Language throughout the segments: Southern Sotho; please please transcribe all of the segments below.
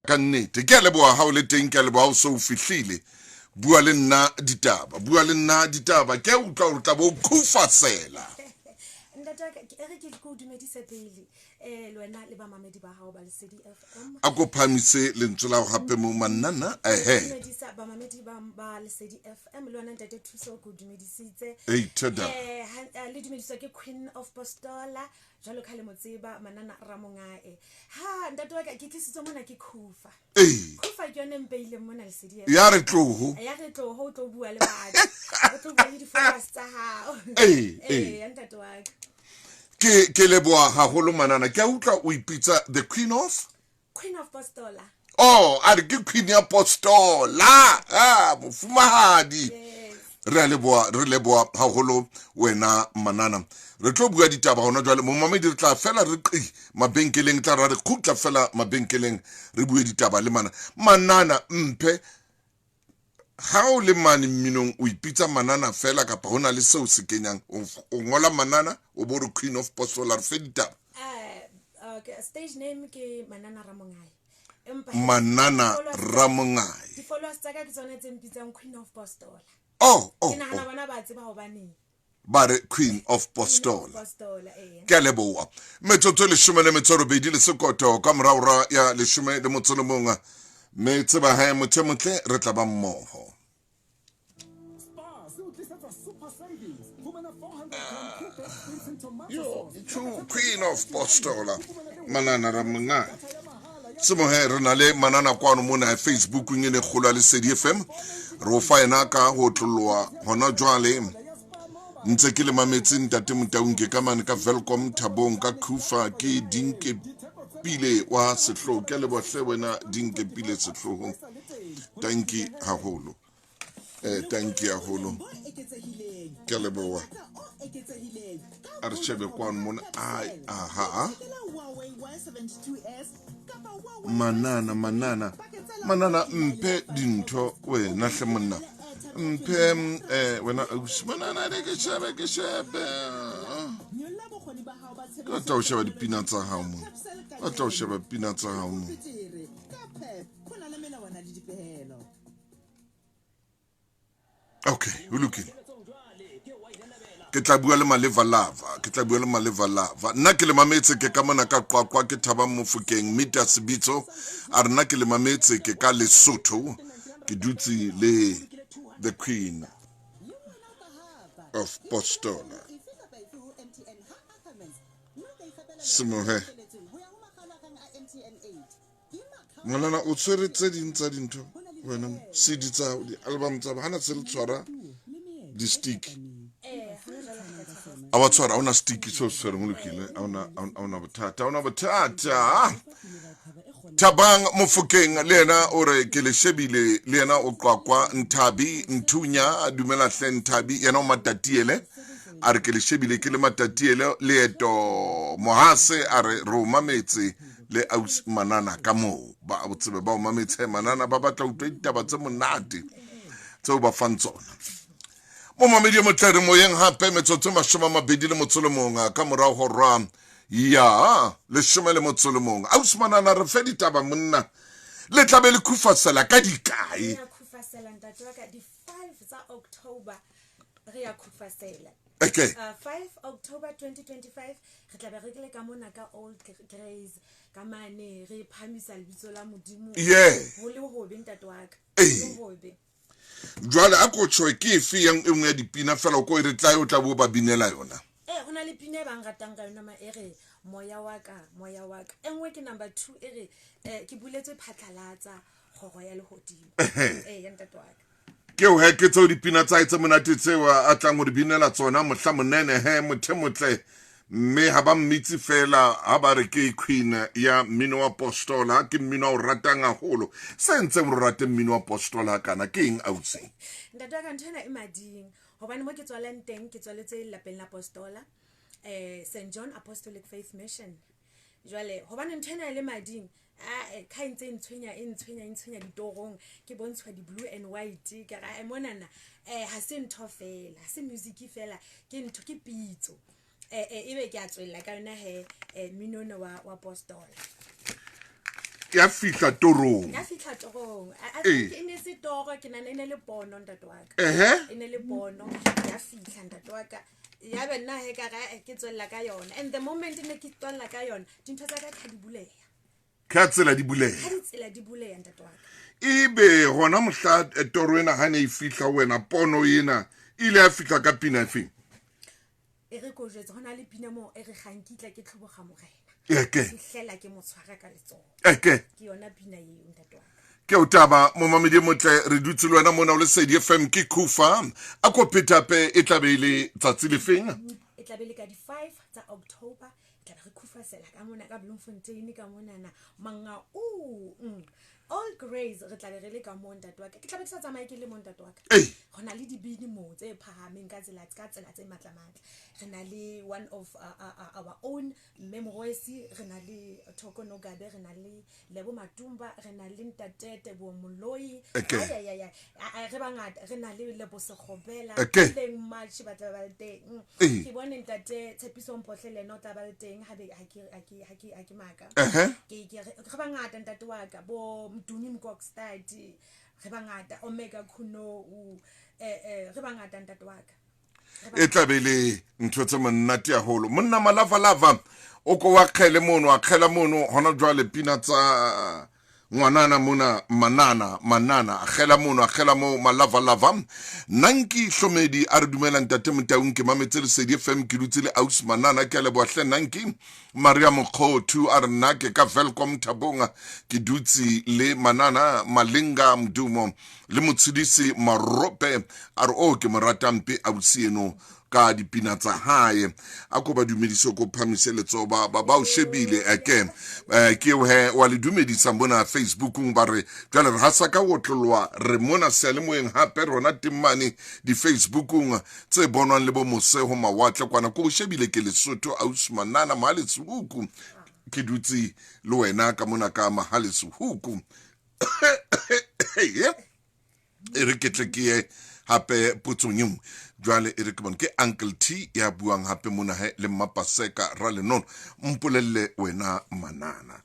Ka nnete ke a leboha ha o le teng, ke a leboha ha o se o fihlile. Bua le nna ditaba, bua le nna ditaba. Ke a utlwa hore o tla bo o khufasela. Ntate wa ka, e re ke ke o dumedise pele um le wena le bamamedi ba gago ba Lesedi FM. A ko phahamise lentswe la gago gape mo mannana. Ehe. Dumedisa bamamedi ba Lesedi FM le wena ntate Thuso ke o dumedisitse. Ei, theda. Le dumediswa ke Queen of Postola jalo ka le mo tseba Manana Ramongae. Ha ntate wa ka ke tlisitswe mona ke Khufa. Ee. Khufa ke yone mpeileng mona Lesedi. Ya re tloho. Ya re tloho o tlo bua le batho. O tlo bua le di-followers tsa hao. Ee, Ee, ee. ya ntate wa ka. Ke leboha haholo Manana. Ke a utlwa o ipitsa the Queen of Queen of Postola. Oh, a re ke Queen ya Postola. Ah, mofumahadi. Yes. Re a leboha, re leboha haholo wena Manana. Re tlo bua ditaba hona jwale. Momamedi re tla fela re qi mabenkeleng, tla ra re kgutla fela mabenkeleng re bue ditaba le mana. Manana mphe ha o le mane mminong o ipitsa Manana fela kapa hona le seo se kenyang o ngola Manana o bo re Queen of Postola re fe ditaba. Okay, stage name ke Manana Ramongae. Empa Manana Ramongae. Di-followers tsa ka ke tsona tse mpitsang Queen of Postola. Oh, oh, Ke nahana oh. bona ba tseba hobaneng. Ba re Queen of Postola. Postola, ee. Ke a leboha. Metsotso e leshome le metso e robedi le sekoto ka morao ra ya leshome le motso le mong. Mme tseba hae motho e motle re tla ba mmoho. Spar se o tlisetsa Super Savings. Fumana 400 gram Coolbet Crimson tomato Yo, sauce. true Queen of Postola. Manana Ramongae. Semohe re na le Manana kwano mona Facebookong e ne kgolo ya Lesedi FM. Re o fa yena ka ho otloloha hona jwale. Ntse ke le mametse ntate Motaung ke ka mane ka Welkom Thabong ka Khufa ke Dinke Pile wa sehloho. Ke a leboha hle wena Dinke Pile sehloho. Tanki haholo. Tanki haholo. Ke a leboha. A re shebe kwano mona. Ai, aha. Manana, Manana. Manana mphe dintho wena hle monna. Mphe wena ausi Manana re ke shebe ke shebe. Ke batla ho sheba dipina tsa hao mo. Batla ho sheba pina tsa hao mo. Okay, ho lokile. Ke tla bua le Maleva Lava, ke tla bua le Maleva Lava. Nna ke le mametse ke ka mona ka Qwaqwa ke Thabang Mofokeng, Mita Sebitso a re nna ke le mametse ke ka Lesotho ke dutse le the Queen of Postola. Semohe. Ngwanana o tshwere tse ding tsa dintho wena CD tsa hao di-album tsa hana se le tshwara di-stick a wa tshwara ha ona stick se o se tshwereng ho lokile ha ona bothata ha ona bothata. Thabang Mofokeng le yena o re ke le shebile le yena o Qwaqwa. Nthabi Nthunya dumela hle Nthabi yena o Matatiele a re ke le shebile ke le Matatiele. Leeto Mohase a re re o mametse le ausi Manana ka moo ba tsebe ba o mametse Manana ba batla utlwa ditaba tse monate tseo ba fang tsona. Momamedi e motle re moyeng hape metsotso 20 le motso le mong ka morao hora ya leshome le motso le mong. Ausi Manana re fe ditaba monna le tla be le khufasela ka dikae? Re ya khufasela ntate wa ka di 5 tsa October re ya khufasela. Okay. 5 October 2025 re tla be re le ka mona ka Old Grace ka mane re phamisa lebitso la Modimo. Yeah. Ho le hobe ntate wa ka. Ee. Ho le hobe. Jwale a ko tjho ke efe ya e nngwe ya dipina fela o ko e re tla o tla bo ba binela yona. Ho na le pina e bang ratang ka yona ma e re moya wa ka, moya wa ka. E nngwe ke number 2 e re ke buletswe phatlalatsa kgoro ya lehodimo. Ya ntate wa ka. Ke o he ke tseo dipina tsa hae tse monate tseo a tlang ho di binela tsona mohla monene he mothe motle mme ha ba mmitse fela ha ba re ke queen ya mmino wa postola ke mmino o ratang haholo. Se ntseng re rate mmino wa postola kana ke eng ausi? Ntate wa ka ntho ena e mading hobane mo ke tswalang teng ke tswaletse lapeng la postola St John Apostolic Faith Mission. Jwale hobane ntho ena e le mading a ka e ntse e ntshwenya e ntshwenya e ntshwenya ditorong ke bontshwa di blue and white ke ra monana ha se ntho fela ha se music fela ke ntho ke pitso ebe ke a tswella ka yona he mmino ona wa postola. Ya fihla torong. Ya fihla torong. I Ee. think e ne se toro, ke nahana e ne le pono ntate wa ka. Ehe. E ne le pono, ya fihla ntate wa ka. Ya be nna he ka re, "Eh, ke tswella ka yona." And the moment ne ke tswella ka yona, dintho tsa ka ke ha di buleha. Ka tsela di buleha. Ha ditsela di buleha ntate wa ka. Ebe gona mohla toro ena ha ne e fihla ho wena, pono ena e ile ya fihla ka pina efeng? E re ko jwetse, ho na le pina moo e re ga nkitla ke tlhoboga morena. Eke. Fihlela ke mo tshwara ka letsoho. Eke. Ke yona pina eo ntate wa ka. Ke o taba momamedi e motle, re dutse le wena mona o Lesedi FM, ke Khufa. A ko phetape, e tlabe e le tsatsi le feng? E tlabe le ka di-5 tsa October, e tlabe re khufasela ka mona ka Bloemfontein ka monana manga o All Grays, re tlabe re le ka moo ntate wa ka. Ke tlabe ke sa tsamaye ke le mo ntate wa ka. Ei. Re na le dibini moo tse phahameng ka tsela, ka tsela tse matlamatla. Re na le one of our own Mme Moroesi, re na le Thoko Nogabe, re na le Lebo Matumba, re na le Ntate Teboho Moloi. Okay. Ai, ai, ai, ai. Ai, re bangata, re na le Lebo Sekgobela, Okay. Leng Matshi ba tla ba le teng. Ee. Ke bone Ntate Tshepiso Mpotle le ena o tla ba le teng, ha be, ha ke, ha ke, ha ke, ha ke maka. Ehe. Ke, ke, re bangata ntate wa ka, bo Mdumi Mkokstad, re bangata, Omega Khunou, re bangata ntate wa ka. E tla be le ntho tse monate haholo. Monna Malavalava o ko wa kgele mono, a kgela mono hona jwale pina tsa ngwanana mona, manana, manana, a kgela mono, a kgela mo Malavalava. Nanki Hlomedi a re dumela ntate Motaung, ke mametse Lesedi FM, ke dutse le aus Manana, ke a leboha hle Nanki. Maria Mokgothu a re nna ke ka Welkom Thabong, ke dutse le Manana Malinga Modumo le Motshedisi Marope, a re o ke mo rata mpe ausi eno ka dipina tsa hae. A ko ba dumedise, ko phamise letsoho, ba, ba, ba o shebile eke. Ke eo he wa le dumedisa mona Facebookong, ba re jwale re hasa ka otloloha, re mona seyalemoyeng hape rona teng mane di-Facebookong tse bonwang le bo mose ho mawatle kwana. Ko o shebile ke Lesotho ausi Manana Mahalesehuku, ke dutse le wena ka mona ka Mahalesehuku. E re ke tle ke ye hape potsong e nngwe jwale, e re ke bone ke Uncle T ya buang hape mona he le Mmapaseka Ralenono. Mpolelle wena Manana,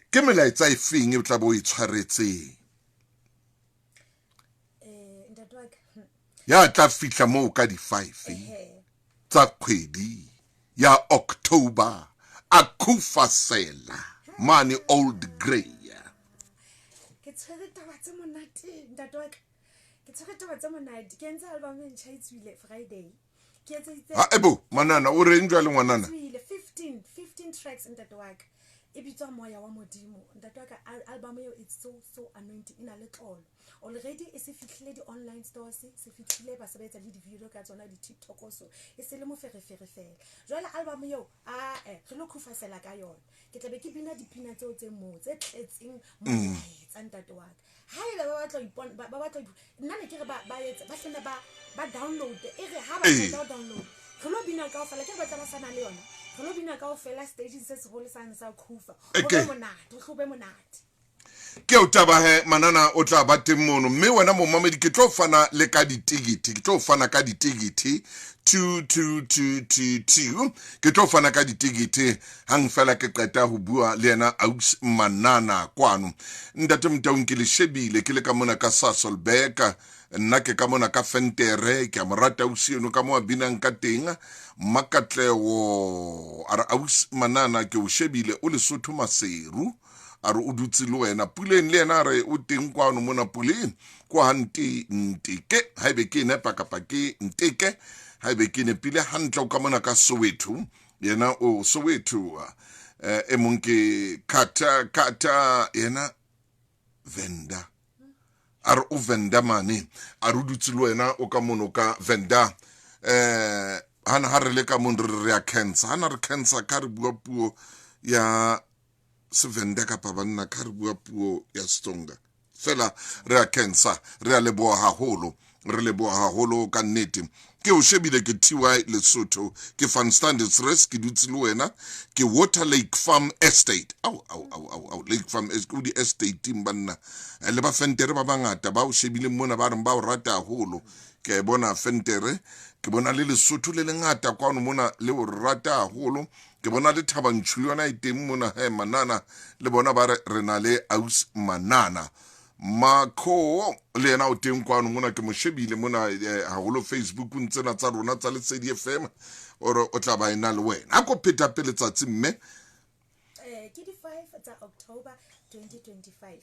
ke melaetsa e feng e o tla bo o e tshwaretseng Ntate wa ka, ya tla fihla moo ka di-5 tsa kgwedi ya October a khufasela mane Old Grey? Ke tshwere taba tse monate ntate wa ka, ke tshwere taba tse monate. Ke entse album e ntjha, e tswile Friday, ke etseditse Ha ebo Manana, o reng jwale ngwanana? Tswile 15 15 tracks ntate wa ka, e bitswa Moya wa Modimo ntate wa ka. Album eo it's so so anointing, e na le tlolo already, e se fihlile di-online stores, se fihlile ba sebetsa le di-video ka tsona di-TikTok, so e se le moferefere fela. Jwale album eo ae re lo khufasela ka yona, ke tlabe ke bina dipina tseo tse moo tse tletseng molaetsa ntate wa ka. Ha ebe ba batla ho ipona, ba batla nna ne ke re ba etse, ba hlenne ba download, e re ha ba Ee. qeta ho download, re lo bina kaofela, ke re batla ba sana le yona, re lo bina kaofela stageng se seholo sane sa Khufa. Ho Okay. be monate, ho be monate. Ke o taba he Manana o tla ba teng mono, mme wena momamedi ke tlo fana le ka ditikete, ke tlo fana ka ditikete 22222, ke tlo fana ka ditikete hang fela ke qeta ho bua le yena aus Manana kwano. Ntate Motaung, ke le shebile ke le ka mona ka Sasolburg, nna ke ka mona ka fentere, ke a mo rata ausi eno ka mo a binang ka teng. Makatleo a re aus Manana ke o shebile o Lesotho Maseru, a re o dutse le wena. Puleng le yena a re o teng kwano mona Puleng kwa ha nte Nteke, haebe ke nepa kapa ke Nteke, haebe ke nepile hantle, o ka mona ka Soweto, yena o Soweto. E mong ke Kata Kata, yena Venda, a re o Venda mane, a re o dutse le wena o ka mono ka Venda. Hana ha re le ka mono re re ya cancer, hana re cancer ka re bua puo ya Sevenda kapa banna ka re bua puo ya Setsonga fela, re a cancer. Re a leboha haholo, re leboha haholo ka nnete. Ke o shebile ke Ty Lesotho, ke Van Standards Res, ke dutse le wena ke Water Lake Farm Estate. Au au au au au, Lake Farm Estate, o di estate banna. Le ba fentere ba bangata ba o shebile mona, ba reng ba o rata haholo. Ke a e bona fentere, ke bona le Lesotho le lengata kwano mona le o rata haholo. Ke bona le Thabantšhu le yona e teng mona he Manana le bona ba re re na le aus Manana. Makho le yena o teng kwano mona ke mo shebile mona haholo Facebookong tsena tsa rona tsa Lesedi FM ore o tla ba ena le wena. A ko pheta pele tsatsi mme. Ke di 5 tsa October 2025.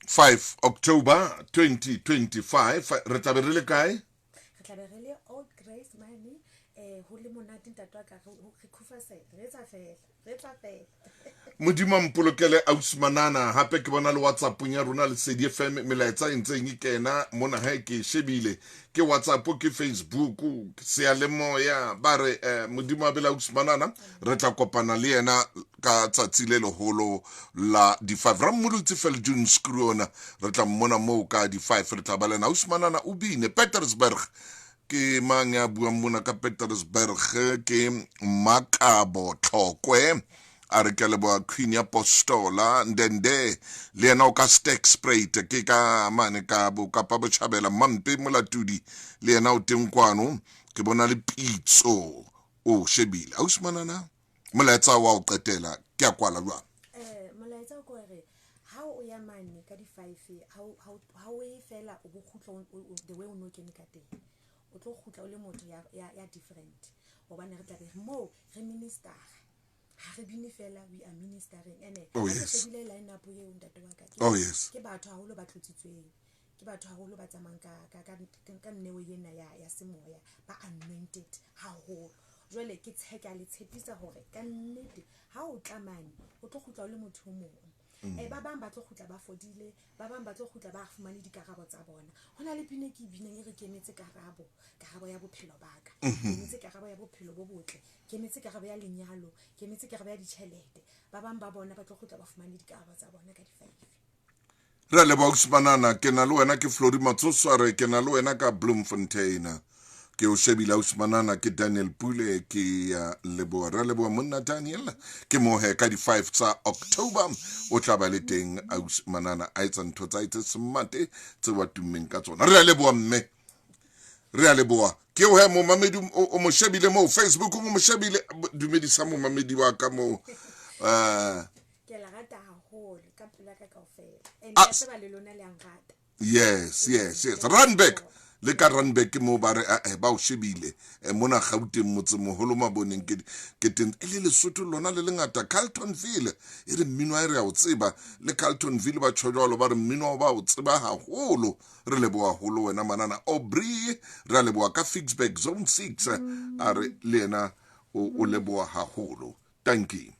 5 October 2025 re tla be re le kae? Re tla be re le Old Grace mane ho le monate ntate wa ka re khufasela re etsa fela re etsa fela. Modimo a mpolokele ausi Manana hape ke bona le WhatsAppong ya rona Lesedi FM melaetsa e ntseng e kena mona ha ke e shebile ke WhatsApp ke Facebook seyalemoya ba re Modimo a bele ausi Manana re tla kopana le yena ka tsatsi le leholo la di-5 Rammolotsi Feljun Skruona re tla mmona moo ka di-5 re tla ba le yena ausi Manana o bine Petersburg ke mang ya buang mona ka Petersburg ke Makabo Tlhokwe a re ke a leboha Queen ya Postola Ndende le yena o ka Sterkspruit ke ka mane ka bo Kapa Botjhabela Mampe Molatudi le yena o teng kwano ke bona le Pitso o shebile ausi Manana molaetsa wa o qetela ke a kwala jwang Molaetsa o ke hore ha o ya mane ka di-5 ha o e fela o bo kgutla the way o no kene ka teng o tlo kgutla o le motho ya different hobane re tla be moo re ministera ha re bine fela we are ministering ene Oh, ha ke yes. shebile line up eo ntate wa ka Oh, yes. ke batho haholo ba tlotsitsweng ke batho haholo ba tsamayang ka nneo ena ya semoya ba anointed haholo jwale ke tsheka le tshepisa hore ka nnete ha o tla mane o tlo kgutla o le motho o mong ba bang ba tlo kgutla ba fodile ba bang ba tlo kgutla ba fumane dikarabo tsa bona ho na le pina e ke e binang e re ke emetse karabo karabo ya bophelo ba ka ke emetse karabo ya bophelo bo botle ke emetse karabo ya lenyalo ke emetse karabo ya ditjhelete ba bang ba bona ba tlo kgutla ba fumane dikarabo tsa bona ka di-5 Re a leboha ausi Manana ke na le wena ke Flori Matsoso a re ke na le wena ka Bloemfontein ke o shebile ausi Manana ke Daniel Pule ke ya leboha re a leboha monna Daniel ke mohe ka di-5 tsa October o tla ba le teng ausi Manana a etsa ntho tsa etse smart tse wa tummeng ka tsona re a leboha mme re a leboha ke o he momamedi o mo shebile moo Facebook o mo shebile dumedisa momamedi wa ka moo Ke la rata haholo ka pelo ya ka kaofela and ke a tseba le lona le a nrata. Yes, yes, yes. Randburg le ka Randburg ke moo ba re ba o shebile mona Gauteng motsemoholo maboneng ke ke teng e le Lesotho lona le lengata Carltonville e re mmino wa e re a o tseba le Carltonville ba tjho jwalo ba re mmino ba o tseba haholo re leboha haholo wena Manana Aubrey re a leboha ka Ficksburg Zone 6 a re le yena o leboha haholo thank you.